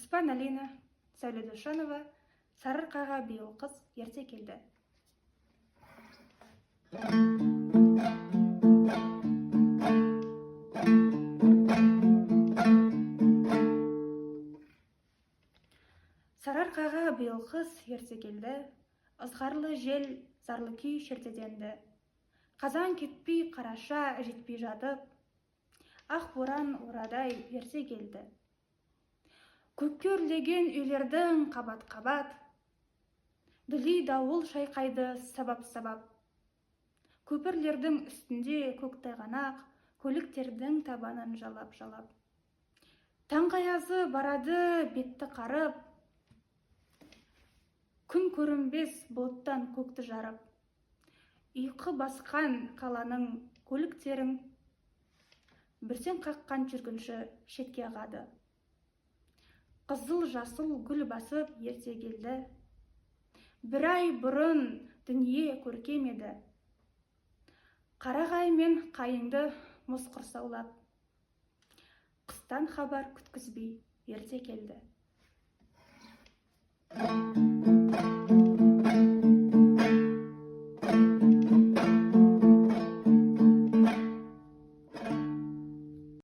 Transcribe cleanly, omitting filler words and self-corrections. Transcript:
Оспан Алина, Сәуле Досжанова, «Сарыарқаға биыл қыс ерте келді». Сарыарқаға биыл қыс ерте келді, ызғарлы жел зарлы күй шертеді енді. Қазан кетпей, қараша жетпей жатып, ақ боран орадай ерте келді. Көкке өрлеген үйлердің қабат-қабат, дүлей дауыл шайқайды сабап-сабап. Көпірлердің үстінде көк тайғанақ, көліктердің табанын жалап-жалап. Таңғы аязы барады бетті қарып, күн көрінбес бұлттан көкті жарып. Ұйқы басқан қаланың көліктерін бүрсең қаққан жүргінші шетке ағады. Қызыл жасыл гүл басып ерте келді. Бір ай бұрын дүние көркем еді. Қарағай мен қайыңды мұз құрсаулап, қыстан хабар күткізбей ерте келді.